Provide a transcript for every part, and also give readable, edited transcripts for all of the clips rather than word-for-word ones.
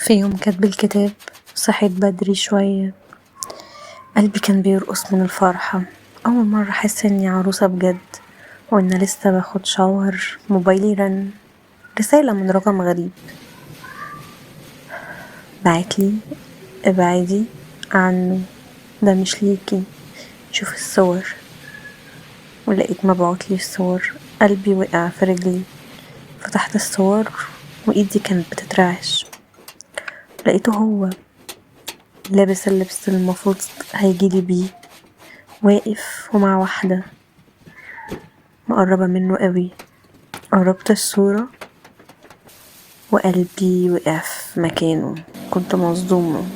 في يوم كاتب الكتاب صحيت بدري شوية، قلبي كان بيرقص من الفرحة. أول مرة أحس إني عروسة بجد، وإن لسه باخد shower موبايلي رن رسالة من رقم غريب، بعتلي ابعدي عنه ده مش ليكي، شوفي الصور. ولقيت مبعوتلي الصور، قلبي وقع في رجلي. فتحت الصور وإيدي كانت بتترعش، لقيته هو لابس اللبس المفروض هيجيلي بيه، واقف ومع واحدة مقربة منه قوي. قربت الصورة وقلبي وقع في مكانه. كنت مصدومة،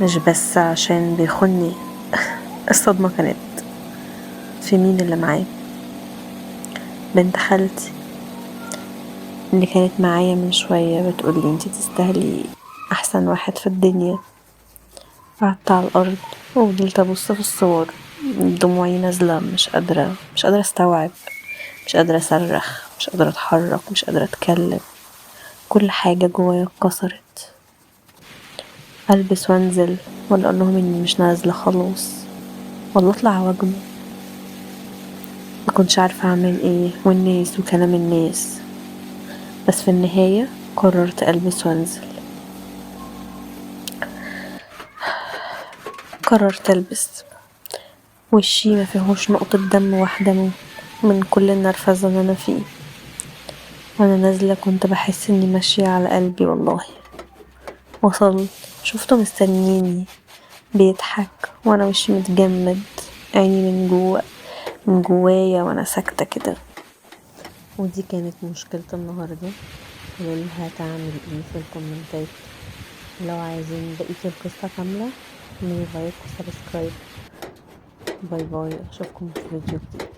مش بس عشان بيخوني، الصدمة كانت في مين اللي معاه، بنت خالتي اللي كانت معايا من شوية بتقولي انتي تستاهلي احسن واحد في الدنيا. قعدت على الارض وفضلت ابص في الصور، دموعي نازلة، مش قادرة استوعب، مش قادرة اصرخ، مش قادرة اتحرك، مش قادرة اتكلم، كل حاجة جوايا اتكسرت. البس وانزل ولا اقول لهم اني مش نازلة خلاص، ولا اطلع واجبه. ما كنتش عارفة اعمل ايه، والناس وكلام الناس، بس في النهاية قررت البس وانزل. قررت البس، وشي ما فيهوش نقطة دم واحدة من كل النرفزة اللي انا فيه. وانا نازلة كنت بحس اني ماشية على قلبي والله. وصلت شفته مستنيني بيضحك، وانا وشي متجمد، عيني من جوايا وانا ساكتة كده. ودي كانت مشكلة النهاردة. قولولها تعمل ايه في الكومنتات. لو عايزين بقية القصة كاملة اعملوا like و subscribe. bye bye، اشوفكم في فيديو جديد.